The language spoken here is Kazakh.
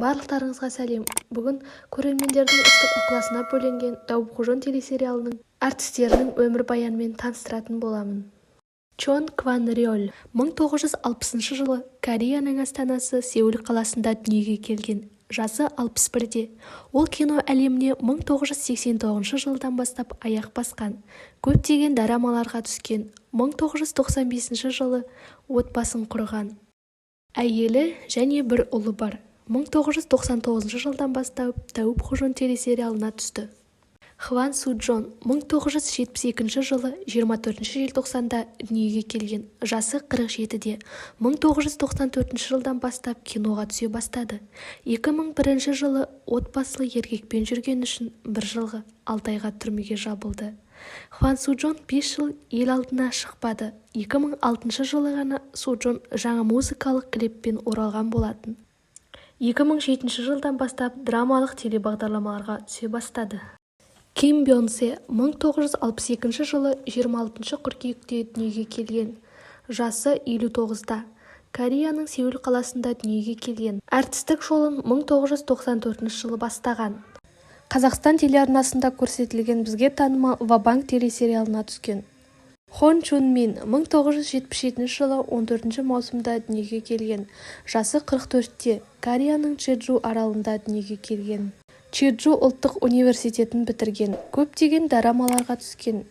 Барлықтарыңызға сәлем! Бүгін көрермендердің ыстық ықыласына бөленген «Тәуіпқожон» телесериалының әртістерінің өмірбаянымен таныстыратын боламын. Чон Кван Рёль 1960 жылы Кореяның астанасы Сеул қаласында дүниеге келген. Жасы 61-де. Ол кино әлеміне 1989 жылдан бастап аяқ басқан. Көптеген дорамаларға түскен. 1995 жылы отбасын құрған. Әйелі және бір ұлы бар. 1999 жылдан бастап «Тәуіп Қожон» телесериалына түсті. Хван Су Джон 1972 жылы 24 желтоқсанда дүниеге келген. Жасы 47-де. 1994 жылдан бастап киноға түсе бастады. 2001 жылы отбасылы еркекпен жүргені үшін бір жылға 6 айға түрмеге жабылды. Хван Су Джон 5 жыл ел алдына шықпады. 2006 жылы ғана Су Джон жаңа музыкалық клиппен оралған болатын. 2007 жылдан бастап драмалық телебағдарламаларға түсе бастады. Ким Бён Се 1962 жылы 26 қыркүйекте дүниеге келген. Жасы 59-да. Кореяның Сеул қаласында дүниеге келген. Әртістік жолын 1994 жылы бастаған. Қазақстан телеарнасында көрсетілген бізге танымал «Ва-банк» телесериалына түскен. Хон Чун Мин 1977 жылы 14 маусымда дүниеге келген. Жасы 44-те. Кореяның Чеджу аралында дүниеге келген. Чеджу ұлттық университетін бітірген. Көптеген дорамаларға түскен.